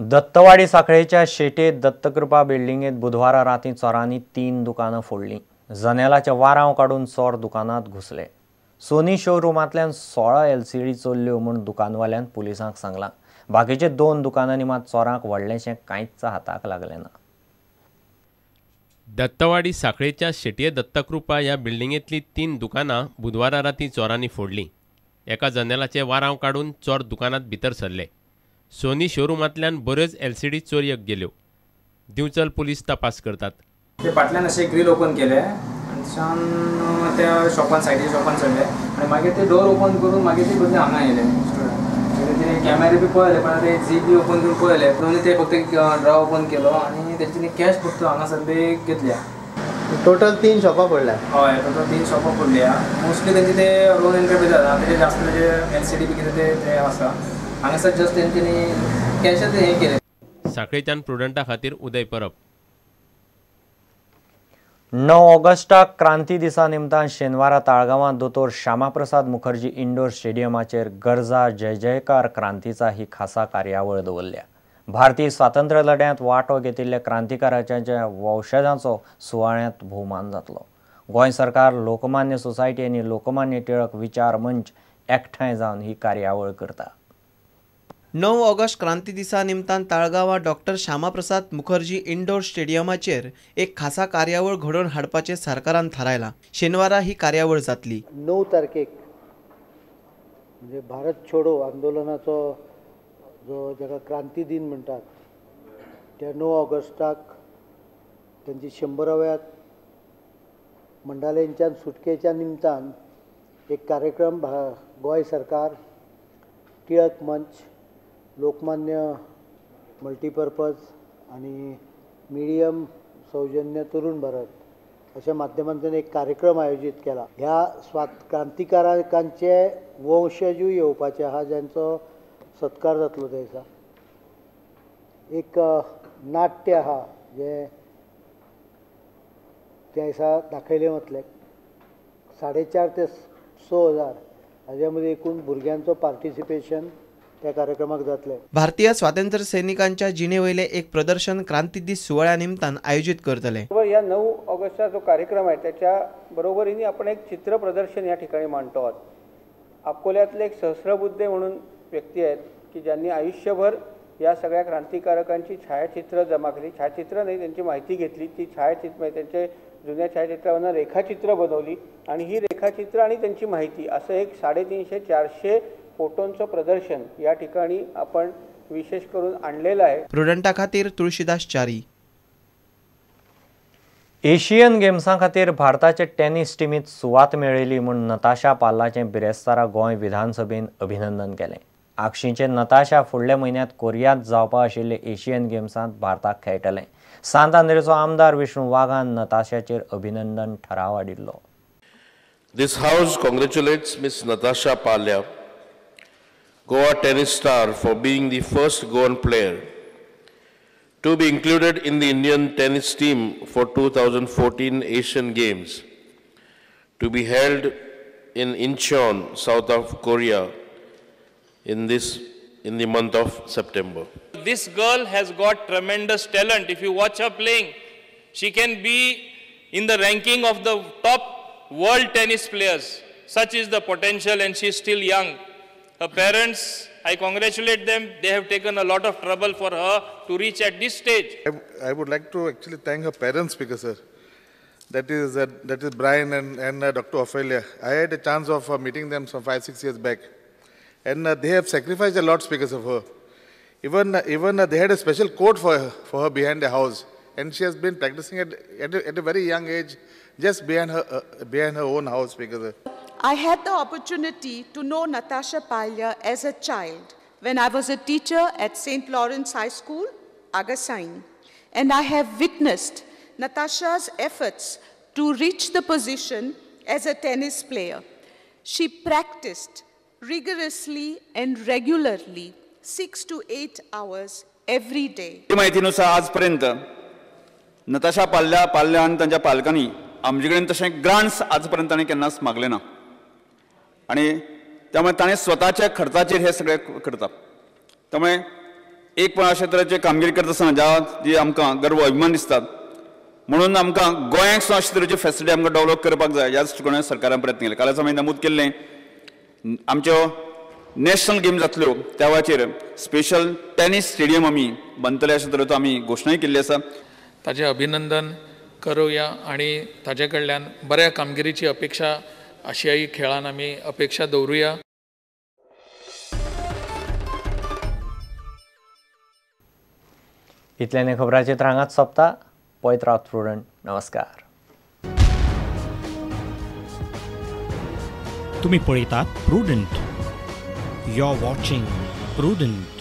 दत्तवाडी साखळेच्या शेटेत दत्तकृपा बिल्डिंगेत बुधवारा राती चोरांनी 3 दुकानां फोडलीं. जनेलाचे वारांव काडून चोर दुकानांत घुसले. सोनी शोरुमांतल्यान 16 LCD चोरल्यो म्हूण दुकानवाल्यान पुलिसांक सांगलां. बाकीचे 2 दुकानांनी मात चोरांक व्हडलेंशें कांयच हाताक लागलें ना. दत्तवाडी साखळेच्या शेटये दत्तकृपा ह्या बिल्डिंगेंतली 3 दुकानां बुधवारा राती चोरांनी फोडलीं. एका जनेलाचे वारांव काडून चोर दुकानांत भितर सरले. सोनी शोरुमांतल्यान बऱ्योच LCD चोरयेक गेल्यो. दिवचल पुलीस तपास करतात. ते फाटल्यान अशें ग्रील ओपन केले आनी थंयच्यान त्या शॉपान सायडीच्या शॉपान चडले आनी मागीर ते डोर ओपन करून मागीर ते बदले हांगा येयले. मागीर ते कॅमेरे बी पळयले, पण ते झीप बी ओपन करून पळयले, पूण ते फक्त ड्रॉ ओपन केलो आनी तेंच्यांनी कॅश फक्त हांगासरले घेतल्या. टोटल 3 शॉपां पडल्या. हय, टोटल 3 शॉपां पडल्या. मोस्टली तेंचे ते रोल एंटरप्रायज आसा, तेजे जास्त म्हणजे LCD बी कितें ते आसा. हांगासर जस्ट तेंच्यांनी कॅशच हें केलें. साखळेच्यान प्रुडंटा खातीर उदय परब. 9 ऑगस्टाक क्रांती दिसा निमतान शेनवारा ताळगांवांत दोतोर श्यामाप्रसाद मुखर्जी इंडोर स्टेडियमाचेर गरजा जय जयकार क्रांतीचा ही खासा कार्यावळ दवरल्या. भारतीय स्वातंत्र्य लढ्यांत वांटो घेतिल्ल्या क्रांतिकाराच्या वंशजांचो सुवाळ्यांत भोवमान जातलो. गोंय सरकार, लोकमान्य सोसायटी आनी लोकमान्य टिळक विचार मंच एकठांय जावन ही कार्यावळ करता. 9 ऑगस्ट क्रांती दिसा निमतान ताळगांवां डॉक्टर श्यामाप्रसाद मुखर्जी इंडोर स्टेडियमाचेर एक खासा कार्यावळ घडोवन हाडपाचें सरकारान थारायलां. शेनवारा ही कार्यावळ जातली. 9 तारखेक म्हणजे भारत छोडो आंदोलनाचो जो जाका क्रांती दिन म्हणटात त्या 9 ऑगस्टाक तांची 100व्या मंडालेंच्यान सुटकेच्या निमतान एक कार्यक्रम गोंय सरकार, टिळक मंच, लोकमान्य मल्टीपर्पज आनी मिडियम सौजन्य तरुण भारत अशा माध्यमांतल्यान एक कार्यक्रम आयोजीत केला. ह्या क्रांतिकारकांचे वंशजूय येवपाचे आहा, ज्यांचो सत्कार जातलो त्या दिसा. एक नाट्य आहा जें त्या दिसा दाखयलें वतलें. 4,500 ते 6,000 हाज्या मदीं एकूण भुरग्यांचो पार्टिसिपेशन त्या कार्यक्रमाक जातले. भारतीय स्वातंत्र्य सैनिकांच्या जिणेवयले एक प्रदर्शन क्रांती दीस सुवाळ्या निमतान आयोजित करतले. या 9 ऑगस्टचा जो कार्यक्रम आहे त्याच्या बरोबरीने आपण एक चित्र प्रदर्शन या ठिकाणी मांडतो आहोत. अकोल्यातले एक सहस्रबुद्धे म्हणून व्यक्ती आहेत की ज्यांनी आयुष्यभर या सगळ्या क्रांतिकारकांची छायाचित्र जमा केली. छायाचित्र नाही, त्यांची माहिती घेतली. ती छायाचित्र त्यांचे जुन्या छायाचित्रांना रेखाचित्र बनवली आणि ही रेखाचित्र आणि त्यांची माहिती असं एक 350-400 फोटोंचं प्रदर्शन या ठिकाणी आपण विशेष करून आणलेलं आहे. प्रुडंटा खातीर तुळशीदास च्यारी. एशियन गेम्सां खातीर भारताचे टेनिस टिमीत सुवात मेळयली म्हूण नताशा पाल्लाचें बिरेस्तारा गोंय विधानसभेन अभिनंदन केलें. आगशीचें नताशा फुडल्या म्हयन्यांत कोरियांत जावपा आशिल्ले एशियन गेम्सांत भारताक खेळटलें. सांत आंद्रेचो आमदार विष्णू वाघान नताशाचेर अभिनंदन ठराव हाडिल्लो. This house congratulates Miss Natasha Palha, Goa tennis star, for being the first Goan player to be included in the Indian tennis team for 2014 Asian Games to be held in Incheon, South of Korea in the month of September. This girl has got tremendous talent. If you watch her playing, she can be in the ranking of the top world tennis players. Such is the potential, and she is still young. Her parents, I congratulate them. They have taken a lot of trouble for her to reach at this stage. I would like to actually thank her parents, because sir, that is Brian and Dr. Ophelia. I had a chance of meeting them some 5-6 years back, and they have sacrificed a lot because of her. Even they had a special court for her behind the house, and she has been practicing at a very young age, just behind her own house because. I had the opportunity to know Natasha Palha as a child when I was a teacher at St. Lawrence High School, Agasain, and I have witnessed Natasha's efforts to reach the position as a tennis player. She practiced rigorously and regularly 6 to 8 hours every day. माहितीनुसार आजपर्यंत नताशा पाल्ल्या आनी तांच्या पालकांनी आमचे कडेन तशें grants आजपर्यंत तांणी केन्नाच मागले ना आनी त्यामुळे ताणें स्वताच्या खर्चाचेर हे सगळें करता. त्यामुळे एक पण अशे तरेचे कामगिरी करता आसतना ज्या जी आमकां गर्व अभिमान दिसतात. म्हणून आमकां गोंयांक सुद्दां अशे तरेच्यो फॅसिलिटी आमकां डेवलप करपाक जाय ह्या दृश्टिकोणान सरकारान प्रयत्न केले. कालच आमी नमूद केल्लें आमच्यो नॅशनल गेम जातल्यो त्या वेळाचेर स्पेशल टेनीस स्टेडियम आमी बांदतले अशे तरेचो आमी घोशणाय केल्ली आसा. ताचें अभिनंदन करुया आनी ताचे कडल्यान बऱ्या कामगिरीची अपेक्षा आशियाई खेळान आमी अपेक्षा दवरुया. इतल्याने खबरांचे हांगाच सोंपता. पळयत रावत प्रुडंट. नमस्कार. तुम्ही पळयतात Prudent. You are watching Prudent.